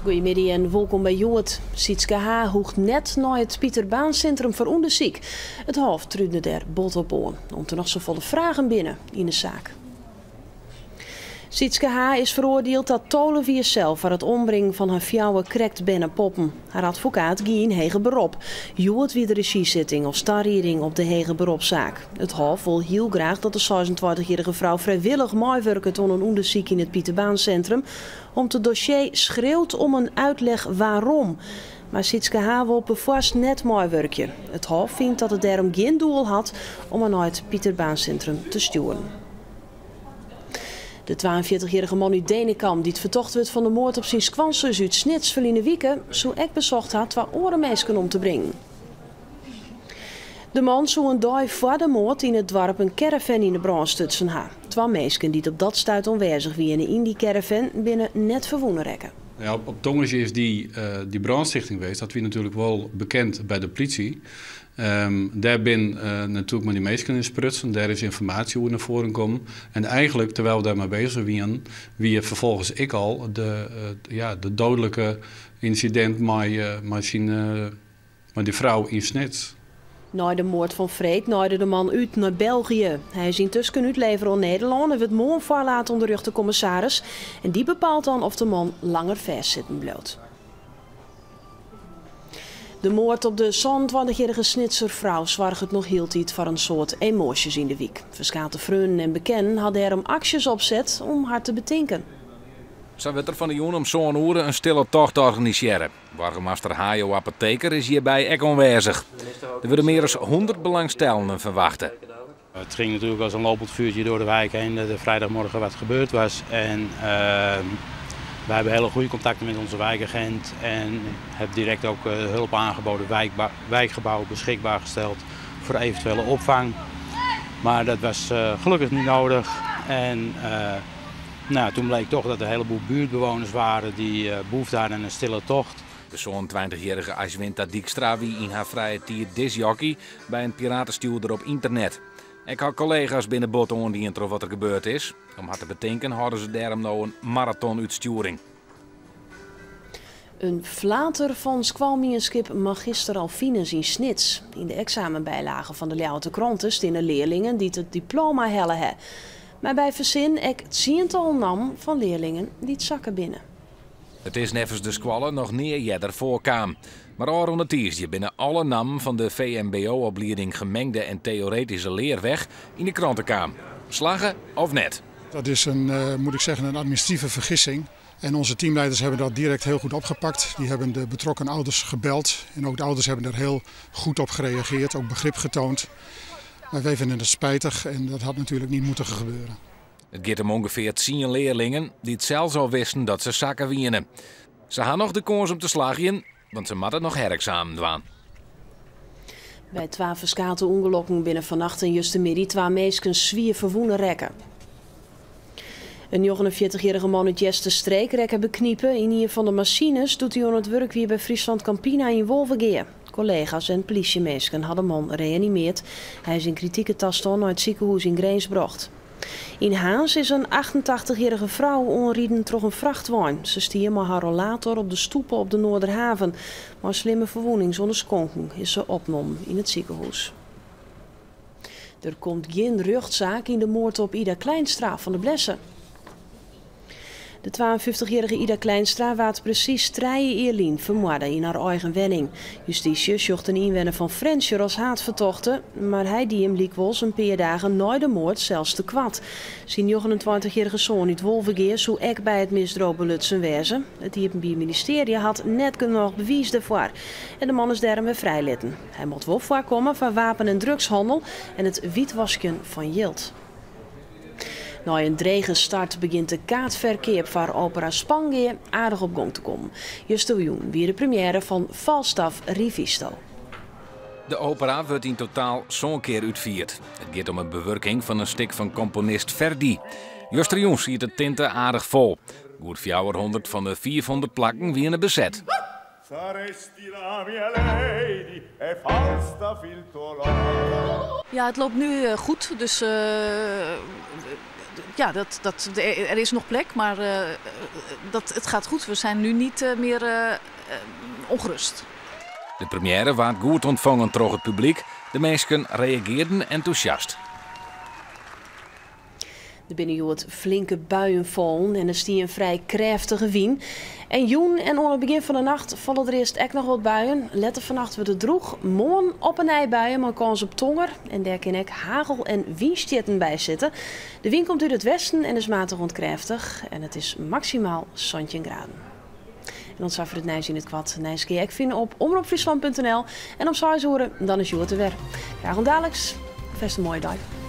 Goeiemiddei en wolkom by Hjoed. Sietske H. hoecht net nei it Pieter Baan Sintrum foar ûndersyk. It Hôf trúnde dêr bot op oan, om't der noch safolle fragen binne yn de saak. Sietske H. is feroardield ta 12 jier sel foar it ombringen fan har fjouwer krekt berne poppen. Har advokaat gie yn heger berop. Hjoed wie de rezjysitting of tarieding op de heger beropsaak. It Hôf wol hiel graach dat de 26-jierrige frou frijwillich meiwurket oan in ûndersyk yn it Pieter Baan Sintrum, om't it dossier schreeuwt om een uitleg waarom. Mar Sietske H. wol perfoarst net meiwurkje. It Hôf fynt dat it dêrom gjin doel hat om har nei it Pieter Baan Sintrum te stjoeren. De 42-jierrige man út Denekamp dy't fertocht wurdt fan de moard op syn skoansus út Snits ferline wike, soe ek besocht ha twa oare minsken om te bringen. De man soe in dei foar de moard yn it doarp in caravan yn de brân stutsen ha. Twa minsken dy't op dat stuit oanwêzich wiene yn dy caravan binne net ferwûne rekke. Ja, op tongersdei is dy brânstichting west. Dat wie natuerlik wol bekend by de polysje. Dêr bin natuerlik mei dy minsken yn sprutsen. Dêr is ynformaasje oer nei foaren kommen. En eigentlik, terwyl we dêrmei beuzich wienen, wie ferfolgens ek al de, ja, de doodlike ynsidint mei dy frou yn Snits. Nei de moard fan freed naaide de man út nei België. Hy is yntusken útlevere oan Nederlân en wurdt moarn foarlaat oan de rjochterkommissaris. En dy bepaalt dan oft de man langer fêstsitten bliuwt. De moard op de 27-jierrige Snitser frou soarget noch hieltyd foar in soad emoasjes yn de wyk. Ferskate freonen en bekenden ha dêrom aksjes opset om har te betinken. Sa wurdt der fan 'e jûn om sân oere in stille tocht organisearre. Boargemaster Hayo Apotheker is hjirby ek oanwêzich. Der wurde mear as 100 belangstellenden ferwachte. Het ging natuurlijk als een lopend vuurtje door de wijk heen dat er vrijdagmorgen wat gebeurd was. En wij hebben hele goede contacten met onze wijkagent en heb direct ook hulp aangeboden, wijkgebouw beschikbaar gesteld voor eventuele opvang. Maar dat was gelukkig niet nodig. En toen bleek toch dat er een heleboel buurtbewoners waren die behoefte hadden aan een stille tocht. De 27-jierrige Ashwinta Dijkstra wie yn har frije tiid discjockey by in piratestjoerder op ynternet. Ek har kollega's binne bot oandien troch wat der gebeurd is. Om har te betinken hâlde se dêrom no in maratonútstjoering. In flater fan skoalmienskip Magister Alvinus yn Snits. Yn de eksamenbylage fan de Ljouwerter Krante steane learlingen dy't it diploma helle ha. Mar by fersin ek tsientallen nammen fan learlingen dy't sakke binne. It is neffens de skoalle noch nea earder foarkaam. Mar ôfrûne tiisdei binne alle nammen fan de VMBO-oplieding Gemengde en Theoretische Leerweg yn de krante kaam. Slagge of net? Dat is een, moet ik zeggen, een administratieve vergissing. En onze teamleiders hebben dat direct heel goed opgepakt. Die hebben de betrokken ouders gebeld. En ook de ouders hebben daar heel goed op gereageerd, ook begrip getoond. Maar wij vinden het spijtig en dat had natuurlijk niet moeten gebeuren. It giet om ûngefear 10 learlingen dy't sels al wisten dat se sakke wiene. Se ha noch de kâns om te slagjen, want se moatte noch hereksamen dwaan. By twa ferskate ûngelokken binne fannacht en justermiddei twa minsken swier ferwûne rekke. In 49-jierrige man út Easterstreek rekke beknipe yn ien fan de masines doe't hy oan it wurk wie by Friesland Campina yn Wolvegea. Kollega's en polysjeminsken ha de man reanimearre. Hy is yn kritike tastân nei it sikehûs yn Grins brocht. Yn Harns is in 88-jierrige frou oanriden troch in frachtwein. Se stie mei har rollator op de stoepe op de Noarderhaven. Mei slimme ferwûnings oan de skonken is se opnommen yn it sikehûs. Der komt gjin rjochtsaak yn de moard op Ida Kleinstra fan De Blesse. De 52-jierrige Ida Kleinstra waard presys 3 jier lyn fermoarde yn har eigen wenning. Justysje sjocht in ynwenner fan Frjentsjer as haadfertochte, mar hy die him lykwols in pear dagen nei de moard sels tekoart. Syn 29-jierrige soan út Wolvegea soe ek by it misdriuw belutsen wêze. It Iepenbier Ministearje hat net genôch bewiis dêrfoar. En de man is dêrom wer frijlitten. Hy moat wol foarkomme foar wapen- en drugshannel en it wytwaskjen fan jild. Nei in drege start begjint de kaartferkeap foar opera Spangea aardich op gong te kommen. Justerjûn wie de premiêre fan Falstaff Rivisto. De opera wurdt yn totaal sân kear útfierd. It giet om in bewurking fan in stik fan komponist Verdi. Justerjûn siet de tinte aardich fol. Goed 400 fan de 500 plakken wiene beset. Saresti la mia lady e Falstaff il tuo lord. Ja, het loopt nu goed, dus Ja, er is nog plek, maar het gaat goed. We zijn nu niet meer ongerust. De première waard goed ontfongen troch it publyk. De minsken reagearren entûsjast. Der binne hjoed flinke buien fallen en der stie in frij krêftige wyn. En jûn en oan it begjin fan de nacht falle der earst ek noch wat buien. Letter fannacht wurdt it drûch. Moarn op 'e nij buien mei kâns op tonger. En dêr kin ek hagel en wynstjitten by sitte. De wyn komt út it westen en is matich oant krêftich. En it is maksimaal 17 graden. En oant safier it nijs yn it koart. Nijs kinne je ek fine op omropfryslan.nl. En om 6 oere dan is Hjoed der wer. Graach oant daliks. Fêst in moaie dei.